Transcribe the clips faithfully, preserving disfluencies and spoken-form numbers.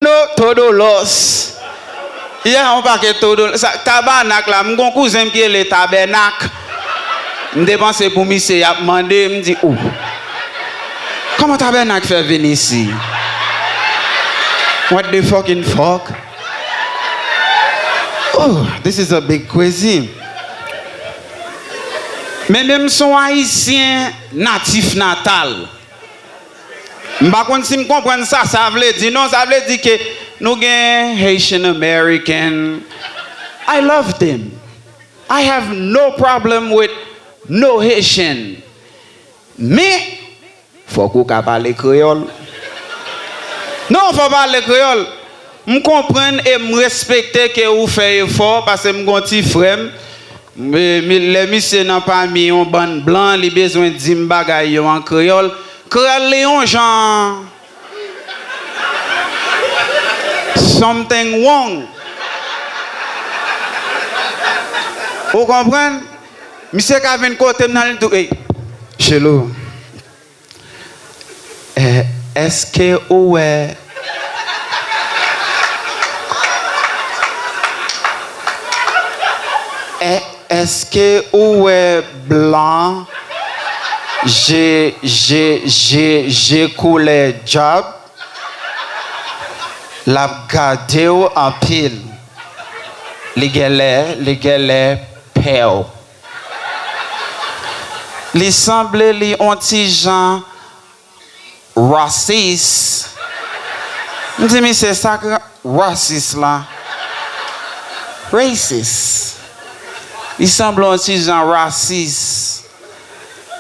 No, Todolos. Yeah, yon pakèt Todolos. Sa, Tabanak la, m gon kouzen m ki rele Tabènak. M te panse pou misye y ap mande, m di, oh. Kòman Tabènak fè vin isi? What the fucking fuck? Oh, this is a big crazy. Men menm son Ayisyen natif natal. M pa konn si m konprann sa, sa vle di. Non, sa vle di ke nou gen Haitian American. I love them. I have no problem with no Haitian. Men, fòk ou ka pale kreyòl. Non, fò pale kreyòl. M konprann e m respekte ke ou fè efò, paske m gon ti frè m. E, mi, lè misye nan pami yon bann blan, li bezwen di m bagay yo an kreyòl. Kreyòl li yon jan. Something wrong. Ou konprann? Misye ka vin kote m nan, li tou, ey, Chelo. Eh, èske ou wè, eh, èske ou wè blan, je, je, je, je koulè djab? L ap gade w anpil. Li genlè, li genlè pè w. Li sanble li on ti jan rasis. M di, "Misye, sa k rasis la?" Racist. Li sanble on ti jan rasis.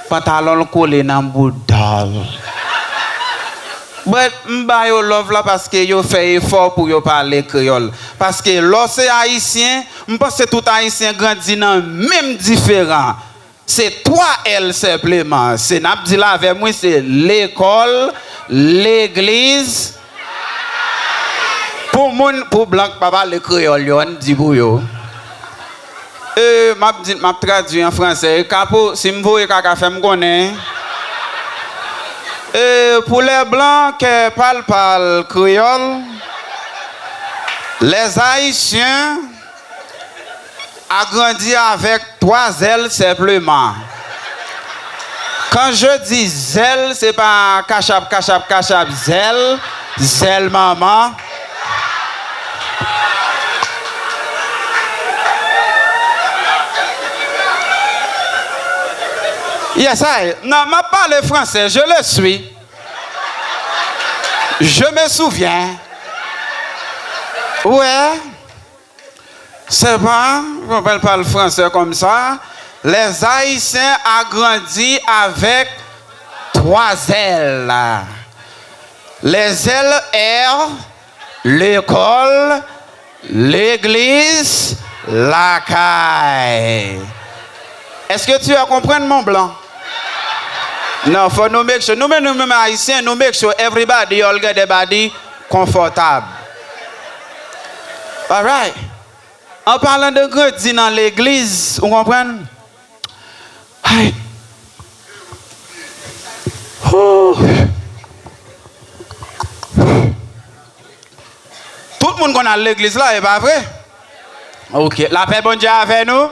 Pantalon l kole nan bouda l. But m ba yo love la paske yo fè efò pou yo pale kreyòl. Paske lè w se Ayisyen, m panse tout Ayisyen grandi nan menm diferan. Se twa L senpleman. Se n ap di l avè m, wi, se lekòl, legliz. Pou moun, pou blan k pa pale kreyòl yo, ann di pou yo. E, m ap di, m ap tradui an fransè. E Kapo, si m voye kaka, fè m konnen. E, pour les blancs, que parlent pas le créole, les Haïtiens a grandi avec trois L simplement. Quand je dis zèl, se pa kachap, kachap, kachap, zèl, zèl manman. Yes, I. Non, m ap pale fransè, je le suis. Je me souviens. Ouais. Sèlman, konprann pale fransè konsa, les Haïtiens a grandi avec trois L. Les L R, l'école, l'église, lakay. Est-ce que tu as compris, mon blanc? Non, fò nou make sure. Nou menm, nou menm Ayisyen, nou make sure everybody, all get their body konfòtab. Alright. An palan de grandi nan legliz, ou konprann? Ay. Hoo. Tout moun konn al legliz la, e pa vre? Ok. Lapè Bondye avè nou?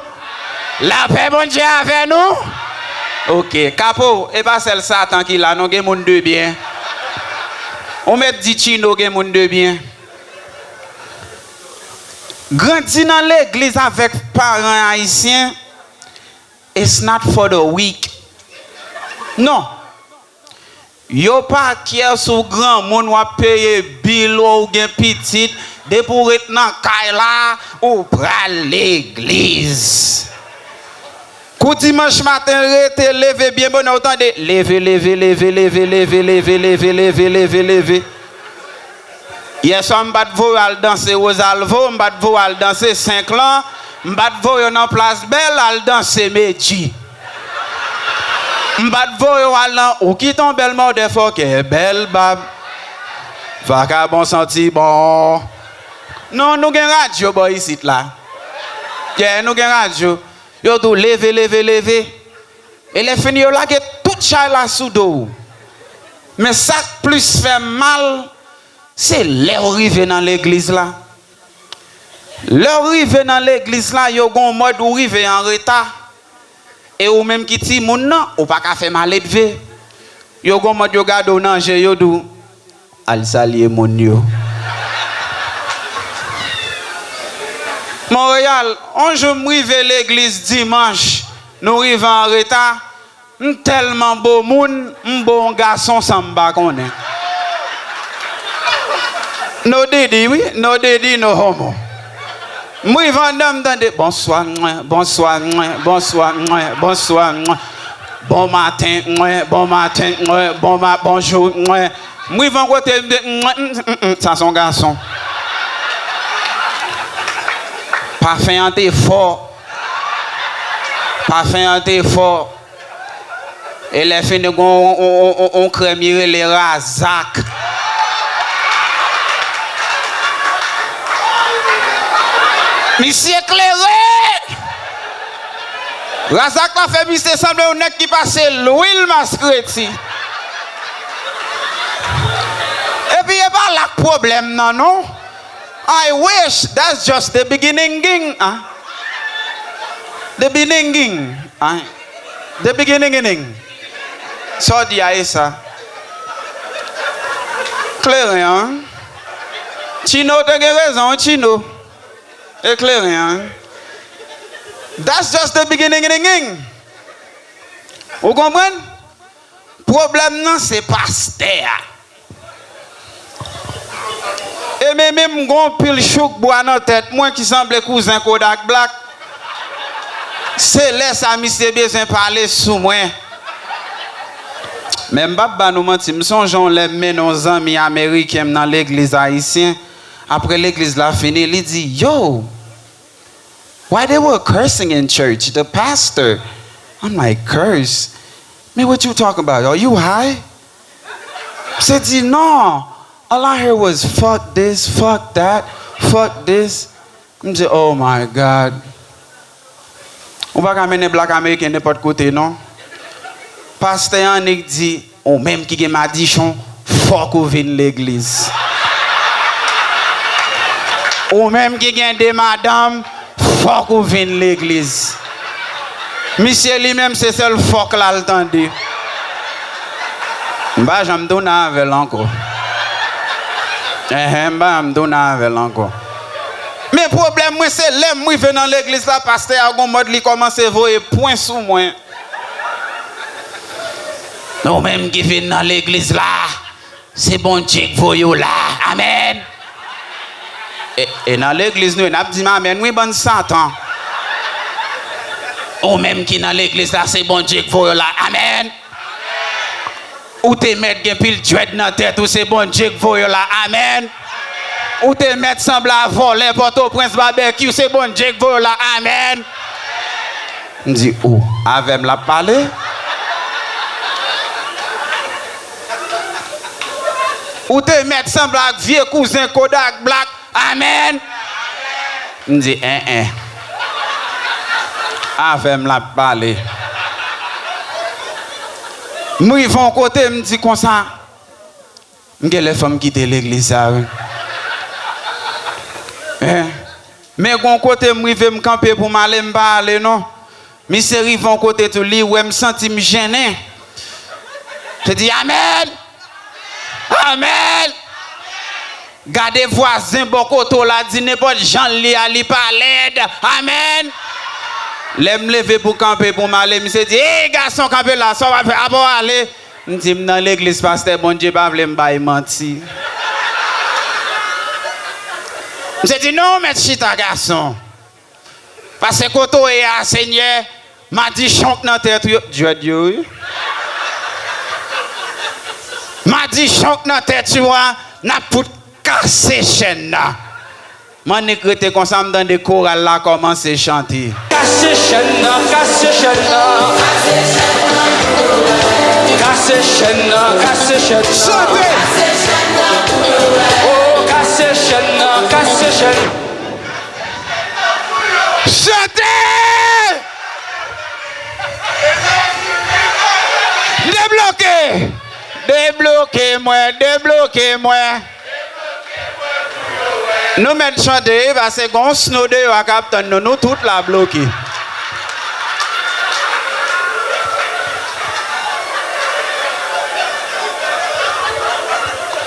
Lapè Bondye avè nou? Ok. Kapo, e pa sèl Satan ki la, non, gen moun de byen. Ou mèt di Chino gen moun de byen. Grandi nan legliz avèk paran ayisyen, it's not for the weak. Non. Yo pa care si w granmoun, w ap peye bil, ou gen pitit, depi w ret nan kay la, ou pral legliz. Kou dimanch maten rete, leve byen bonè, ou tande, leve, leve, leve. Yèswa, m pa t voye w al danse Wozalvo, m pa t voye w al danse Senk Lan, m pa t voye w nan Plas Bèl al danse Medji. M pa t voye w al nan, ou kite yon bèl mòdè fòkè, bèl bab. Vakabon santi bon. Non, nou gen radyo bò isit la. Yeah, nou gen radyo. Yo di w leve, leve, leve. E lè fini, yo lage tout chay la sou do w. Men sa k plis fè m mal, Se lè w rive nan legliz la. Lè w rive nan legliz la, yo gon mòd ou rive an reta. E ou menm ki timoun nan, ou pa ka fè maledve. Yo gon mòd yo gade w nan je, yo di w, "Al salye moun yo." Monreyal, on jou m rive legliz dimanch, nou rive an reta, m tèlman bo moun, m bo yon gason san m pa konnen. No didi, wi, no didi, no homo. M rive anndan, m tande, "Bonswa, mwen, bonswa, mwen, bonswa, mwen, bonswa, mwen. Bon maten, mwen, bon maten, mwen, bon ma-, bonjou, mwen." M rive yon kote, m di, "Mwen, mm, mm, mm, sa se yon gason." Pafen an te fò. Pafen an te fò. E lè fini, gon on, on, on, on, on krèm, yo rele Razak. Misye klere! Razak la fè misye sanble yon nèg ki pase lwil maskreti. Epi e pa la k pwoblèm nan, non. I wish that's just the beginning, ah. The beginning, ah. The beginning. Sa w di a, e sa. Kleren an. Chino te gen rezon, Chino. E kleren an. That's just the beginning. Ou konprann? Pwoblèm nan se pastè a. E men menm m gon pil chouk bwa nan tèt mwen ki sanble kouzen Kodak Black. Se lè sa misye bezwen pale sou mwen. Men m p ap ba nou manti, m sonje yon lè m mennen yon zanmi ameriken m nan legliz ayisyen. Apre legliz la fini, li di, "Yo, why they were cursing in church? The pastor." I'm like, "Curse? Man, what you talking about? Are you high?" Se di, "Non, all I heard was fuck this, fuck that, fuck this." M di, "Oh my God." Ou pa ka mennen blak ameriken nenpòt kote, non. Pastè annik di, "Ou menm ki gen madichon, fòk ou vin legliz. Ou menm ki gen de madanm, fòk ou vin legliz." Misye li menm se sèl fòk la l tande. M pa janm tounen avè l ankò. Enhen, m pa janm tounen avè l ankò. Men pwoblèm mwen se lè m rive nan legliz la, pastè a gon mòd li kòmanse voye pwen sou mwen. "Ou menm ki vin nan legliz la, se Bondye k voye w la. Amèn." E, e nan legliz nou ye, n ap di m amèn, wi, bann Satan. "Ou menm ki nan legliz la, se Bondye k voye w la. Amèn." Ou te mèt gen pil djwèd nan tèt ou, se Bondye k voye w la. Amèn. Ou te mèt sanble a vòlè Pòtoprens, Babekyou, se Bondye k voye w la. Amèn. M di, "Ou, avè m l ap pale?" Ou te mèt sanble ak vye kouzen Kodak Black. Amèn. M di, "En, en. Avè m l ap pale." M rive yon kote, m di konsa, "M gen lè fò m kite legliz sa, wi." Hein? Men gon kote m rive, m kanpe pou m ale, m pa ale, non. Misye rive yon kote tou, li wè m santi m jennen. Li di, "Amèn! Amèn!" Gade vwazen bò kote w la, di nenpòt jan l ye a, li pa lèd. Amèn! Lè m leve pou kanpe pou m ale, misye di, "Ey, gason, kanpe la, sa w ap fè? Apa w ale?" M di, "M nan legliz, pastè, Bondye pa vle m bay manti." Misye di, "Non, ou mèt chita, gason. Paske kote w ye a, Senyè, madichon k nan tèt ou yo," djwèd yo, wi. "Madichon k nan tèt ou a, n ap fout kase chèn nan." M annik rete konsa, m tande koral la kòmanse chante. Kase chèn nan, kase chèn nan. Kase chèn nan, kase chèn nan. Chante! Oh, kase chèn nan, kase chèn. Chante! Debloke! Debloke mwen, debloke mwen. Nou mèt chante wi, paske gon snow deyò a k ap tann nou, nou tout la bloke.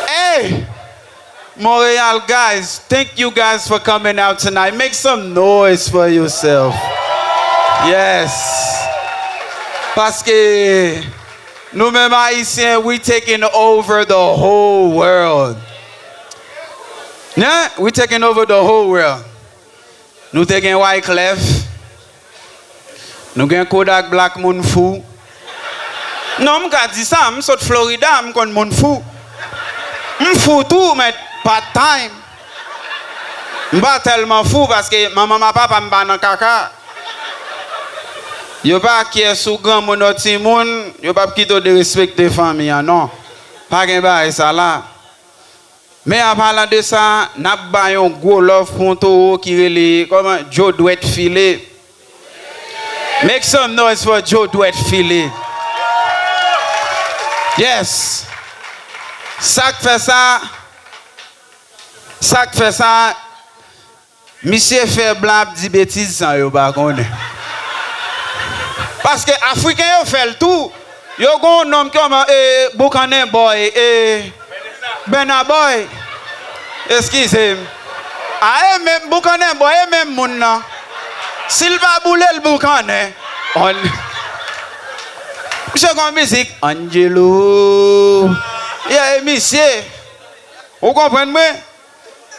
Hey! Montréal, guys, thank you guys for coming out tonight. Make some noise for yourself. Yes. Paske nou menm Ayisyen, we taking over the whole world. Yeah, we taking over the whole world. Nou te gen Wyclef. Nou gen Kodak Black, moun fou. Non, m ka di sa, m sot Florida, m konn moun fou. M fou tou, men part time. M pa tèlman fou paske manman m ak papa m pa nan kaka. Yo pa care si w granmoun ou timoun, yo p ap kite w derespekte fanmi an, non. Pa gen bagay sa la. Men an palan de sa, n ap bay yon gwo love pou yon towo ki rele, kòman, Joe Dwèt File. Make some noise for Joe Dwèt File. Yes. Sa k fè sa, sa k fè sa, Misye fè blan ap di betiz san yo pa konnen. Paske Afriken yo fè l tou. Yo gon yon nonm ki kòman, e, Boukannen Bòy, e, Bèna Bòy. Eskize m. A, e menm Boukannen Bòy, e menm moun nan. Si l pa boule l boukannen. On. Misye gon mizik, Angelo. Yeah, e misye. Ou konprann mwen?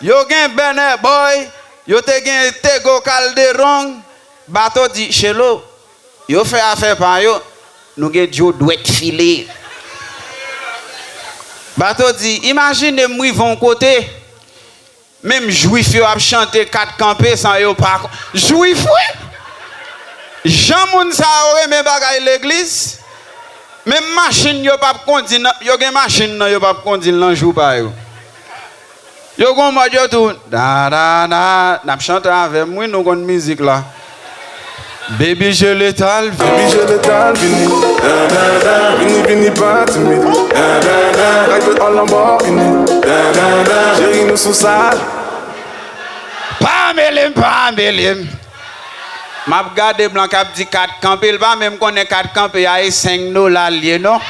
Yo gen Bènè Bòy, yo te gen Tego Calderon, Bato di, Chelo, yo fè afè pa yo, nou gen Joe Dwèt File. Bato di, imajine m rive yon kote, menm jwif yo ap chante kat kanpe san yo pa ko-, jwif wi! Jan moun sa yo renmen bagay legliz, menm machin yo p ap kondi nan, yo gen machin nan yo p ap kondi l nan jou pa yo. Yo gon mòd yo tou. Da, da, da. N ap chante avè m, wi, nou konn mizik la. Baby, je l'étale, baby, je l'étale, vini. Da, da, da. Vini, vini, pa timid. Da, da, da. Like the all on bord, vini. Da, da, da. Cheri, nou sou sa. Pa mele m, pa mele m. M ap gade blan k ap di kat kanpe, l pa menm konnen kat kanpe a e senk dola l ye non.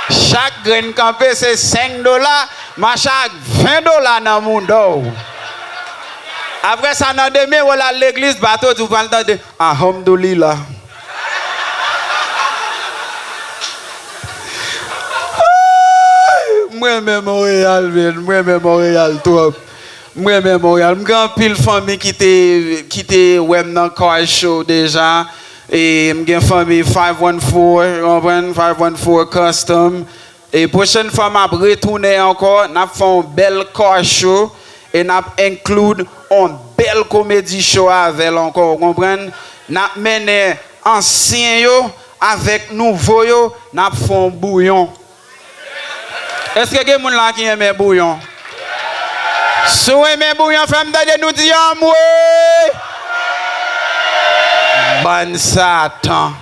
Chak grenn kanpe se senk dola, mache ak ven dola nan mouda w. Apre sa, nan demen w al legliz, Bato di w pral tande Alhamdulillah. M renmen Monreyal, men, m renmen Monreyal twòp. M renmen Monreyal. M gen anpil fanmi ki te, ki te wè m nan car show deja. E m gen fanmi five one four, ou konprann? Five one four Custom. E pwochèn fwa m ap retounen ankò, n ap fè yon bèl car show e n ap include yon bèl comedy show avè l ankò, ou konprann? N ap mennen ansyen yo avèk nouvo yo, n ap fè yon bouyon. Èske gen moun la ki renmen bouyon? Si w renmen bouyon, fè m tande nou di anmwe. Bann satan.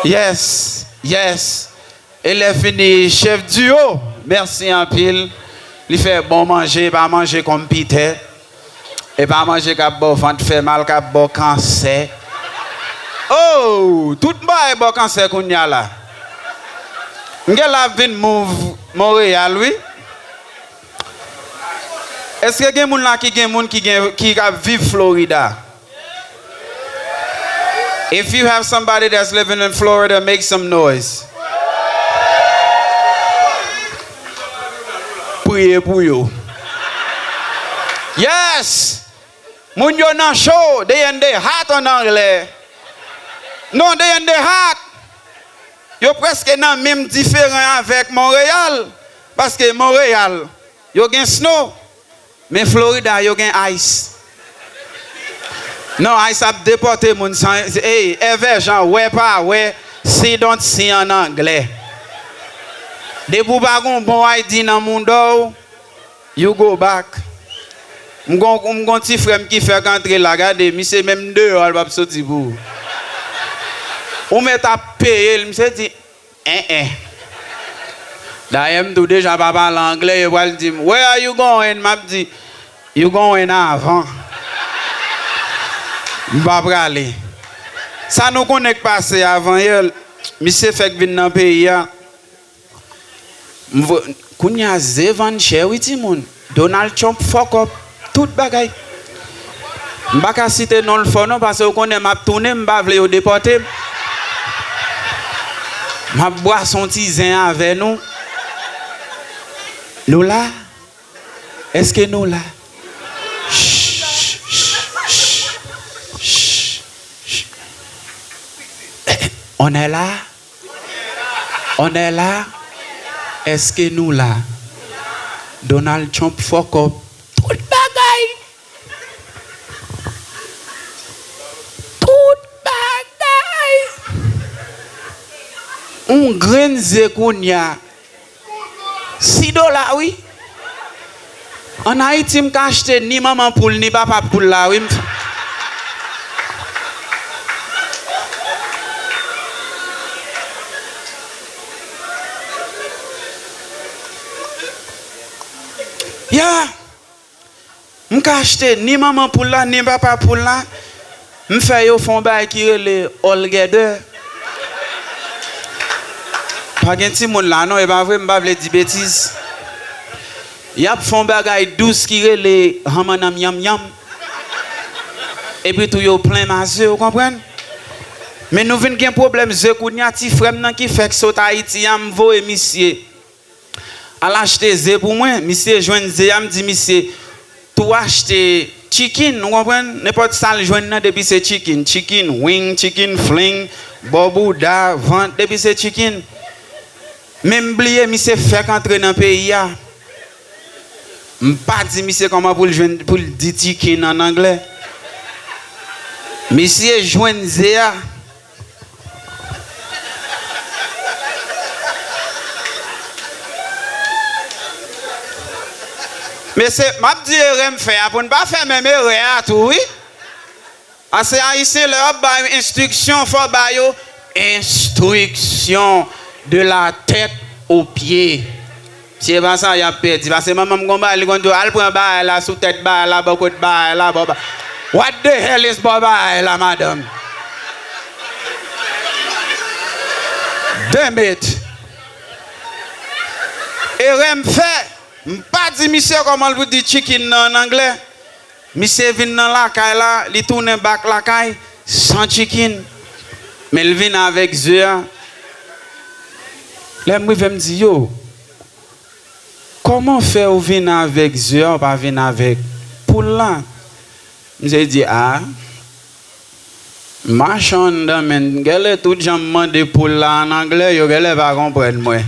Yes, yes. E lè fini, chèf diyo, mèsi anpil. Li fè bon manje, pa manje konpitè. E pa manje k ap ba w vant fè mal, k ap ba w kansè. Oh, tout bagay ba w kansè kounye a la. M gen la ap vin move Monreyal, wi. Èske gen moun la ki gen moun ki gen, ki ap viv Florida? If you have somebody that's living in Florida, make some noise. Priye pou yo. Yes! Moun yo nan cho, they in the hot an anglè. Non, they in the hot. Yo prèske nan menm diferan avèk Monreyal. Paske Monreyal, yo gen snow. Men Florida, yo gen ice. Non, ice ap depòte moun san, ey, èvè jan, wè pa wè, see don't see an anglè. Depi w pa gon bon I D nan mouda w, you go back. M gon, m gon ti frè m ki fèk antre la, gade, misye menm deyò a, l p ap soti pou ou. Ou mèt ap peye l, misye di, en, en. Dayè, m tou deja pa pale anglè, yo pral di m, "Where are you going?" M ap di, "You going avan." M pa prale. Sa nou konnen k pase avan yè, misye fèk vin nan peyi a. M vo-, kounye a, ze vann chè wi, timoun. Donald Trump fuck up tout bagay. M pa ka site non l fò non, paske w konnen m ap tounen, m pa vle yo depòte m. M ap bwase yon ti zen avè nou. Nou la? Èske nou la? Ch, ch, ch, ch, ch. On est là? On est là? Èske nou la? Donald Trump fuck up tout bagay. Tout bagay. On grenn ze kounye a. Sis dola, wi. Ann Ayiti, m ka achte ni manman poul, ni papa poul la, wi. M f-, ya. M ka achte ni manman poul la, ni papa poul la. M fè yo fè yon bagay ki rele all together. Pa gen timoun la non, e pa vre, m pa vle di betiz. Y ap fè yon bagay dous ki rele hanmannanm yanm yanm. Epi tou yo plen maze, ou konprann? Men nou vin gen pwoblèm ze kounye a, ti frè m nan ki fèk sot Ayiti a, m voye misye al achte ze pou mwen. Misye jwenn ze a, m di misye tou achte chicken, ou konprann? Nenpòt sa l jwenn nan, depi se chicken. Chicken wing, chicken fling, bò bouda, vant, depi se chicken. Men m bliye, misye fèk antre nan peyi a. M pa di misye kòman pou l jwenn, pou l di chicken an anglè. Misye jwenn ze a. Mesye, m ap di erè m fè a pou n pa fè menm erè a tou, wi. Paske Ayisyen, lè y ap ba yo enstriksyon, fò w ba yo enstriksyon de la tête aux pieds. Si se pa sa, y ap pèdi. Paske manman m gon bagay, li konn di w, "Al pran bagay la sou tèt bagay la, bò kot bagay la, bò ba-, what the hell is bò bagay la, madanm?" Damn it! Erè m fè, m pa di misye kòman l pou di chicken nan an anglè. Misye vin nan lakay la, li tounen back lakay san chicken. Men l vin avèk ze a. Lè m rive, m di, "Yo, kòman fè ou vin avèk ze a, ou pa vin avèk poul la?" Misye di, "A, m mache anndan, men gèlè tout jan m mande poul la an anglè, yo gèlè pa konprann mwen."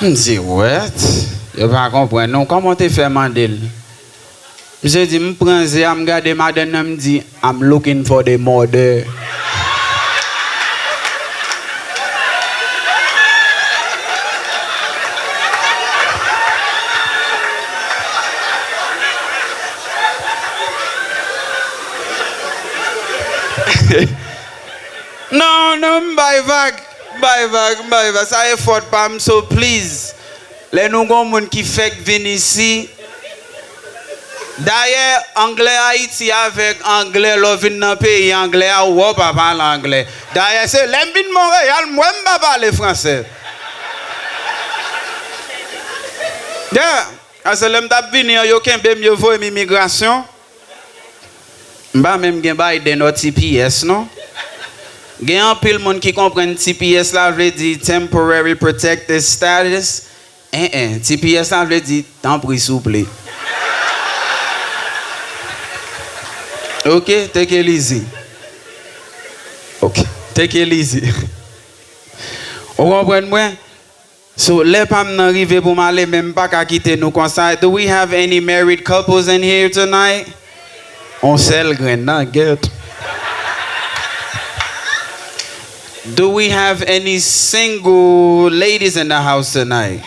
M di, "What? Yo pa konprann ou? Kòman w te fè mande l?" Misye di, "M pran ze a, m gade madanm nan, m di, 'I'm looking for the mother.'" Non, non, m bay vag, m bay vag, m bay vag. Sa e fòt pa m, so please. Lè nou gon moun ki fèk vin isi, dayè, anglè Ayiti avèk anglè lè w vin nan peyi anglè a, ou wè w pa pale anglè. Dayè, se lè m vin Monreyal, m wè m pa pale fransè. Yeah. Paske lè m t ap vini an, yo kenbe m, yo voye m imigrasyon. M pa menm gen Biden or T P S, non. Gen anpil moun ki konprann T P S la vle di Temporary Protected Status. En, en, T P S la vle di tanpri souple. Ok, take it easy. Ok, take it easy. Ou konprann mwen? So, lè pa m nan rive pou m ale, men m pa ka kite nou konsa. Do we have any married couples in here tonight? On sèl grenn nan, gèt. Do we have any single ladies in the house tonight?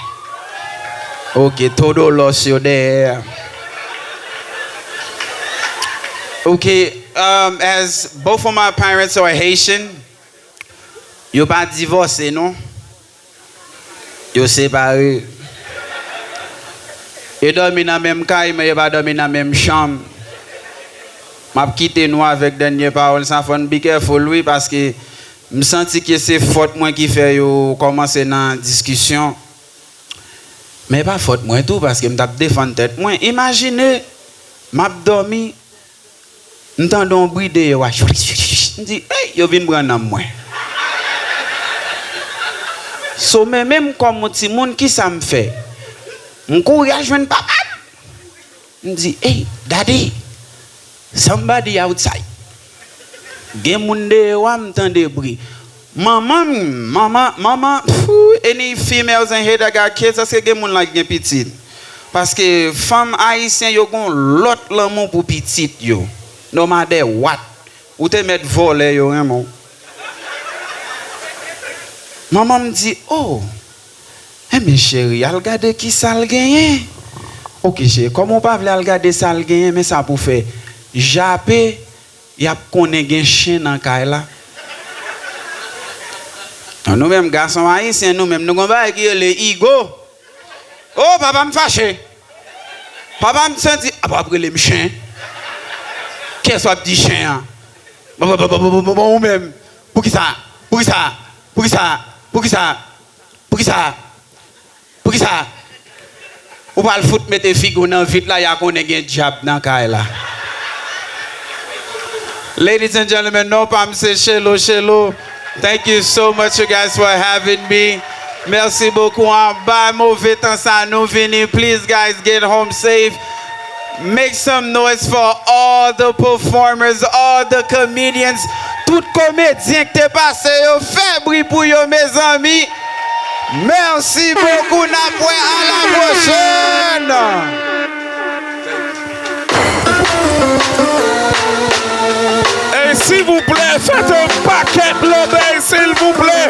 Ok, todo los yo dèyè. Ok, um, as both of my parents are Haitian, yo pa divòse, non. Yo separe. Yo dòmi nan menm kay, men yo pa dòmi nan menm chanm. M ap kite nou avèk dènye pawòl sa, fò n be careful, wi, paske m santi ke se fòt mwen ki fè yo kòmanse nan diskisyon. Men e pa fòt mwen tou, paske m t ap defann tèt mwen. Imajine, m ap dòmi, m tande yon bri deyò a. M di, "Ey, yo vin pran nanm mwen." So, men menm kòm yon timoun, kisa m fè? M kouri al jwenn papa m. M di, "Ey, daddy, somebody outside." Gen moun deyò a, m tande bri. Manman m, manman, manman, phew, any females in here that got kids, èske gen moun la ki gen pitit? Paske fanm ayisyen yo gon lòt lanmou pou pitit yo. No matter what. Ou te mèt vòlè, yo renmen w. Manman m di, "Oh, enben cheri, al gade ki sa l genyen." Oke cheri, kòm ou pa vle al gade sa l genyen, men sa pou fè. Jape, y ap konnen gen chen nan kay la. Nou menm gason ayisyen, nou menm, nou gon bagay ki rele ego. Oh, papa m fache. Papa m santi, "Ah, w ap rele m chen? Kiyès w ap di chen an? Bon, bon, bon, bon, bon, bon, bon, ou menm. Poukisa? Poukisa? Poukisa? Poukisa? Poukisa? Poukisa?" Ou pral fout mete figi w nan vit la, y a konnen gen dyab nan kay la. Ladies and gentlemen, non pa m se Chelo Chelo. Thank you so much, you guys, for having me. Mèsi bokou. Anba move tan sa nou vini. Please, guys, get home safe. Make some noise for all the performers, all the comedians. Tout komedyen ki te pase yo, fè bri pou yo, mezanmi. Mèsi bokou, n ap wè a la pwochèn. Ey, silvouplè, fèt yon pakèt lòbèy, silvouplè.